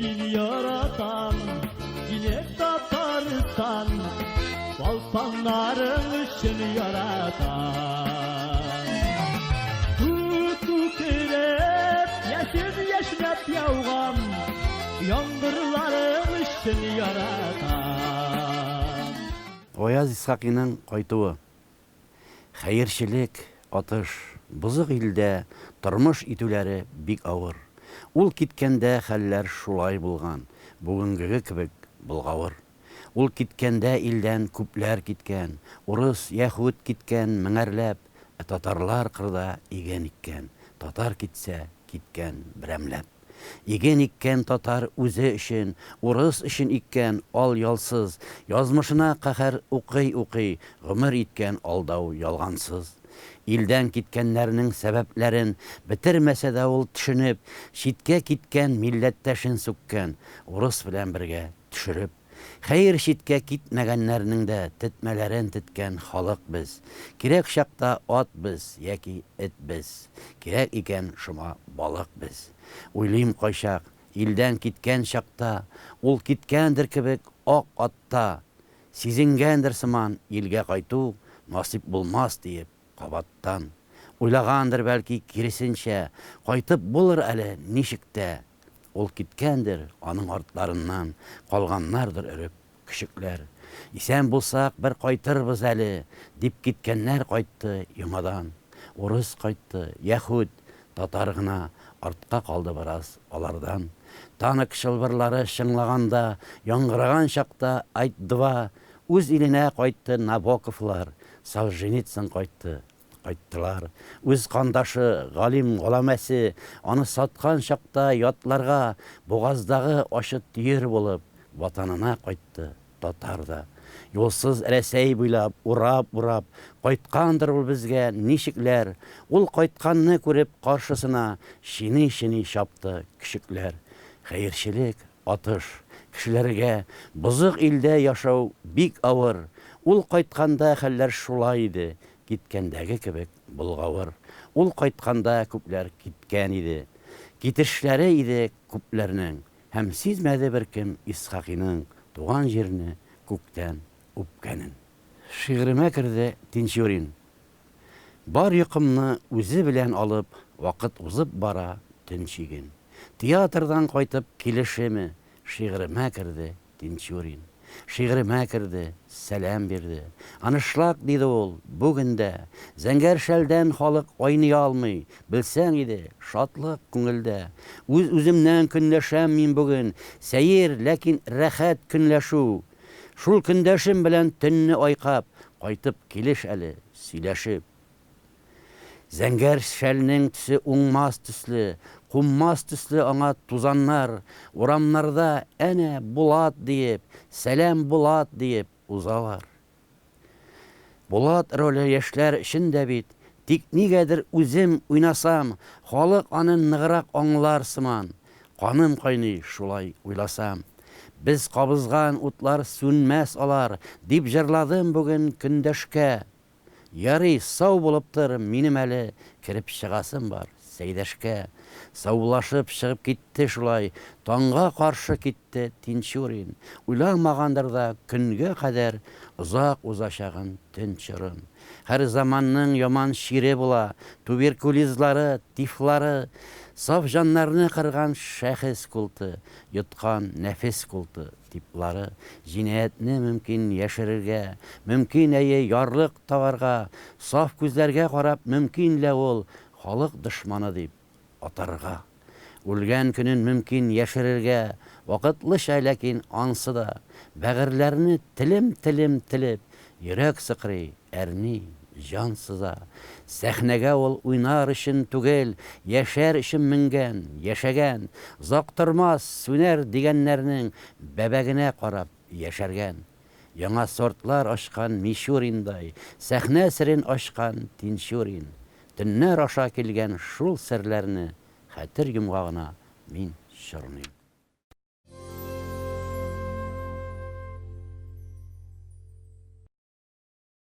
Мин яратам сине, Татарстан, Балпаннарың өчен яратам. Күк күкрәп, яшен яшьнәп яуган яңгырларың өчен яратам. Гаяз Исхакыйның кайтуы. Хәерчелек, атыш, бозык илдә тормыш итүләре бик авыр. Ул киткәндә хәлләр шулай булган, бүгенгеге кебек болгавыр. Ул киткәндә илдән күпләр киткән, урыс, яһүд киткән меңәрләп, ә татарлар кырда иген иккән, татар китсә, киткән берәмләп. Иген иккән татар үзе өчен, урыс өчен иккән ал-ялсыз, язмышына каһәр укый-укый гомер иткән алдау-ялгансыз. Илдән киткәннәрнең сәбәпләрен бетермәсә дә ул төшенеп, читкә киткән милләттәшен сүккән, урыс белән бергә төшереп. Хәер, читкә китмәгәннәрнең дә тетмәләрен теткән халык без. Кирәк чакта ат без яки эт без. Кирәк икән, шома балык без. Уйлыйм кайчак, илдән киткән чакта, ул киткәндер кебек ак атта. Сизенгәндер сыман, илгә кайту насыйп булмас диеп, кабаттан. Уйлагандыр бәлки киресенчә, кайтып булыр әле ничек тә. Ул киткәндер, аның артларыннан калганнардыр өреп көчекләр. Исән булсак, бер кайтырбыз әле, дип киткәннәр кайтты яңадан. Урыс кайтты, яһүд, татар гына артка калды бераз алардан. Танк чылбырлары чыңлаганда, яңгыраган чакта Айт-два үз иленә кайтты Набоковлар, Солженицын кайтты. Кайттылар. Үз кандашы, галим голамәсе аны саткан чакта ятларга бугаздагы ачы төер булып, ватанына кайтты татар да. Юлсыз Рәсәй буйлап, урап-урап, кайткандыр ул безгә ничекләр. Ул кайтканны күреп, каршысына чиный-чиный чапты көчекләр. Хәерчелек, атыш. Кешеләргә бозык илдә яшәү бик авыр. Ул кайтканда хәлләр шулай иде, киткәндәге кебек болгавыр. Ул кайтканда күпләр киткән иде. Китешләре иде күпләрнең. Һәм сизмәде беркем Исхакыйның туган җирне күктән үпкәнен. Шигыремә керде Тинчурин. Бар йокымны үзе белән алып, Вакыт узып бара төн чиген. Театрдан кайтып килешеме, Шигыремә керде Тинчурин. Шигыремә керде, сәлам бирде. Анышлак, диде ул, бүген дә. Зәңгәр шәлдән халык айный алмый, Белсәң иде, шатлык күңелдә. Үз-үземнән көнләшәм мин бүген, Сәер, ләкин рәхәт көнләшү. Шул көндәшем белән төнне айкап, Кайтып килеш әле, сөйләшеп. Зәңгәр шәлнең төсе уңмас төсле, Кунмас төсле аңа тузаннар. Урамнарда, әнә, Булат, диеп, Сәлам, Булат, диеп узалар. Булат роле яшьләр өчен дә бит, тик нигәдер үзем уйнасам, халык аны ныграк аңлар сыман. Каным кайный шулай уйласам. Без кабызган утлар сүнмәс алар, дип җырладым бүген көндәшкә. Ярый, сау булып тор, минем әле кереп чыгасым бар Сәйдәшкә. Саубуллашып чыгып китте шулай, таңга каршы китте Тинчурин. Уйламагандыр да көнгә кадәр озак узачагын төн чорын. Һәр заманның яман чире була, туберкулизлары, тифлары. Саф җаннарны кырган шәхес култы, йоткан нәфес култы типлары. Җинаятьне мөмкин яшерергә, мөмкин, әйе, ярлык тагарга, саф күзләргә карап мөмкин лә ул халык дошманы дип атарга. Үлгән көнен мөмкин яшерергә, вакытлыча, ләкин ансы да, бәгырьләрне телем-телем телеп, йөрәк сыкрый, әрни, җан сыза. Сәхнәгә ул уйнар өчен түгел, яшәр өчен менгән, яшәгән. Озак тормас, сүнәр дигәннәрнең бәбәгенә карап яшәргән. Яңа сортлар ачкан Мичуриндай, сәхнә серен ачкан Тинчурин. Төннәр аша килгән шул серләрне хәтер йомгагына мин чорныйм.